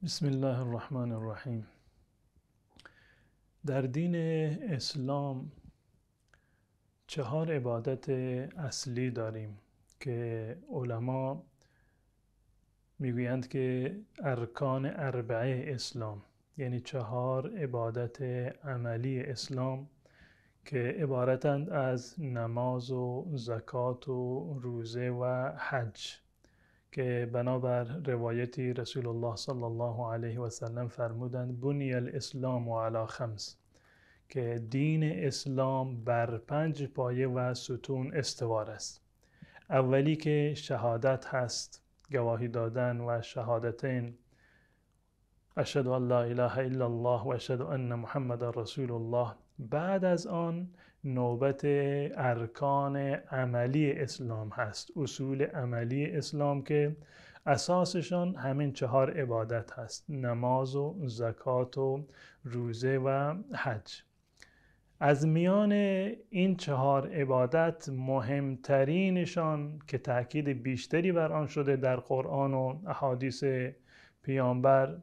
بسم الله الرحمن الرحیم. در دین اسلام 4 عبادت اصلی داریم که علما میگویند که ارکان اربعه اسلام، یعنی 4 عبادت عملی اسلام که عبارتند از نماز و زکات و روزه و حج، که بنابر روایتی رسول الله صلی الله علیه و سلم فرمودند بنی الاسلام علی خمس، که دین اسلام بر 5 پایه و ستون استوار است. اولی که شهادت هست، گواهی دادن و شهادتین، اشهد ان لا اله الا الله و اشهد ان محمد رسول الله. بعد از آن نوبت ارکان عملی اسلام هست، اصول عملی اسلام که اساسشان همین 4 عبادت هست، نماز و زکات و روزه و حج. از میان این 4 عبادت مهمترینشان که تأکید بیشتری بر آن شده در قرآن و احادیث پیامبر،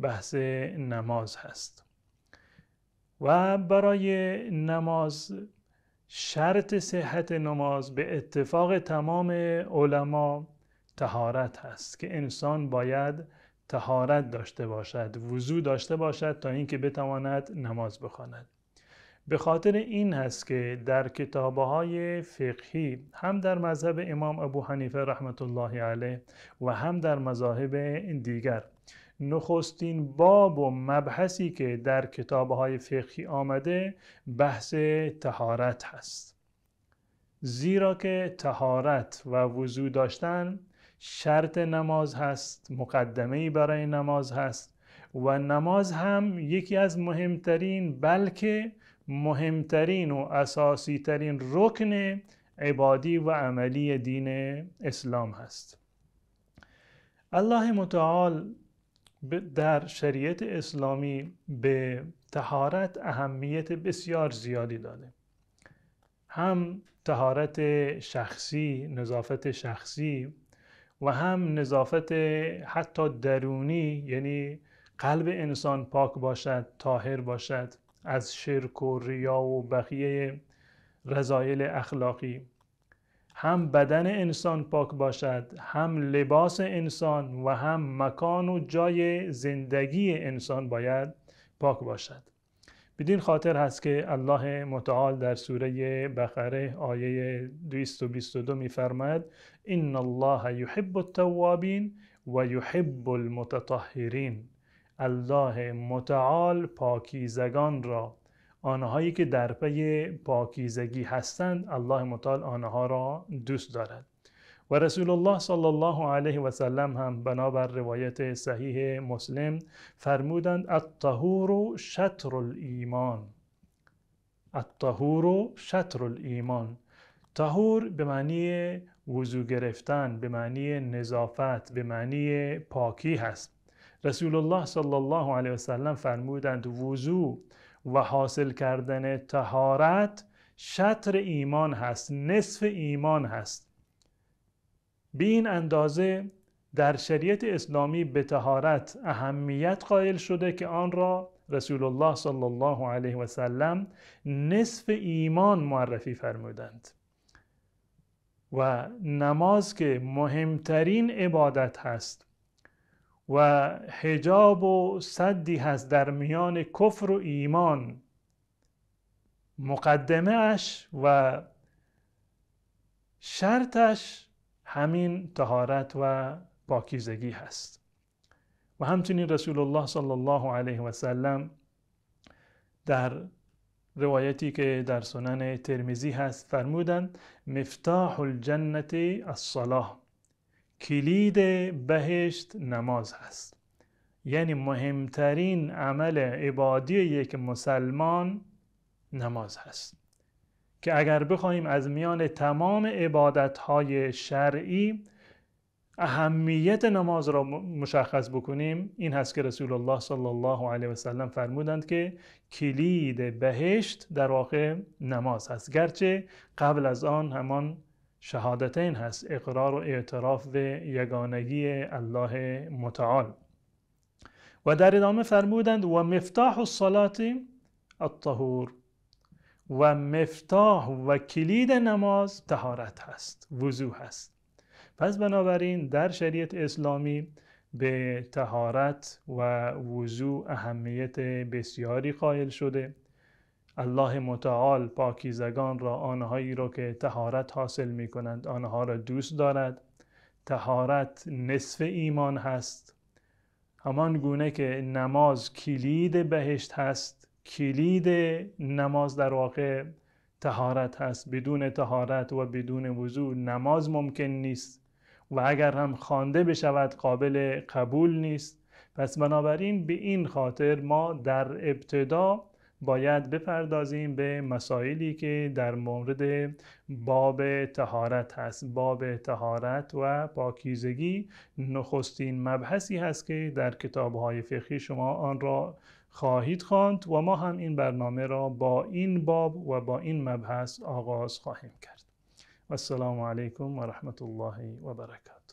بحث نماز هست. و برای نماز شرط صحت نماز به اتفاق تمام علما طهارت هست، که انسان باید طهارت داشته باشد، وضو داشته باشد تا اینکه بتواند نماز بخواند. به خاطر این هست که در کتاب‌های فقهی هم در مذهب امام ابو حنیفه رحمت الله علیه و هم در مذاهب دیگر، نخستین باب و مبحثی که در کتاب‌های فقهی آمده بحث طهارت هست، زیرا که طهارت و وضو داشتن شرط نماز هست، مقدمه‌ای برای نماز هست و نماز هم یکی از مهمترین، بلکه مهمترین و اساسی ترین رکن عبادی و عملی دین اسلام هست. الله متعال در شریعت اسلامی به طهارت اهمیت بسیار زیادی داده، هم طهارت شخصی، نظافت شخصی، و هم نظافت حتی درونی، یعنی قلب انسان پاک باشد، طاهر باشد از شرک و ریا و بقیه رذایل اخلاقی، هم بدن انسان پاک باشد، هم لباس انسان و هم مکان و جای زندگی انسان باید پاک باشد. بدین خاطر هست که الله متعال در سوره بقره آیه 222 می‌فرماید ان الله یحب التوابین و یحب المتطهرین. الله متعال پاکیزگان را، آنهایی که در پی پاکیزگی هستند، الله متعال آنها را دوست دارد. و رسول الله صلی الله علیه و سلم هم بنابر روایت صحیح مسلم فرمودند الطهور شطر الایمان. الطهور شطر الایمان. طهور به معنی وضو گرفتن، به معنی نظافت، به معنی پاکی هست. رسول الله صلی الله علیه و سلم فرمودند وضو و حاصل کردن طهارت شطر ایمان هست، نصف ایمان هست. به این اندازه در شریعت اسلامی به طهارت اهمیت قائل شده که آن را رسول الله صلی الله علیه و سلم نصف ایمان معرفی فرمودند. و نماز که مهمترین عبادت هست و حجاب و سدی هست در میان کفر و ایمان، مقدمه اش و شرطش همین طهارت و پاکیزگی هست. و همچنین رسول الله صلی الله علیه و سلم در روایتی که در سنن ترمذی هست فرمودند مفتاح الجنة الصلاة، کلید بهشت نماز هست. یعنی مهمترین عمل عبادی یک مسلمان نماز هست، که اگر بخواهیم از میان تمام عبادت‌های شرعی اهمیت نماز را مشخص بکنیم، این هست که رسول الله صلی الله علیه و سلم فرمودند که کلید بهشت در واقع نماز هست، گرچه قبل از آن همان شهادتین هست، اقرار و اعتراف به یگانگی الله متعال. و در ادامه فرمودند و مفتاح الصلاة الطهور، و مفتاح و کلید نماز طهارت هست، وضو هست. پس بنابراین در شریعت اسلامی به طهارت و وضو اهمیت بسیاری قائل شده. الله متعال پاکیزگان را، آنهایی را که طهارت حاصل می کنند، آنها را دوست دارد. طهارت نصف ایمان هست. همان گونه که نماز کلید بهشت هست، کلید نماز در واقع طهارت هست. بدون طهارت و بدون وضو نماز ممکن نیست و اگر هم خوانده بشود قابل قبول نیست. پس بنابراین به این خاطر ما در ابتدا باید بپردازیم به مسائلی که در مورد باب طهارت هست. باب طهارت و پاکیزگی نخستین مبحثی هست که در کتاب‌های فقهی شما آن را خواهید خواند و ما هم این برنامه را با این باب و با این مبحث آغاز خواهیم کرد. و السلام علیکم و رحمت الله و برکاته.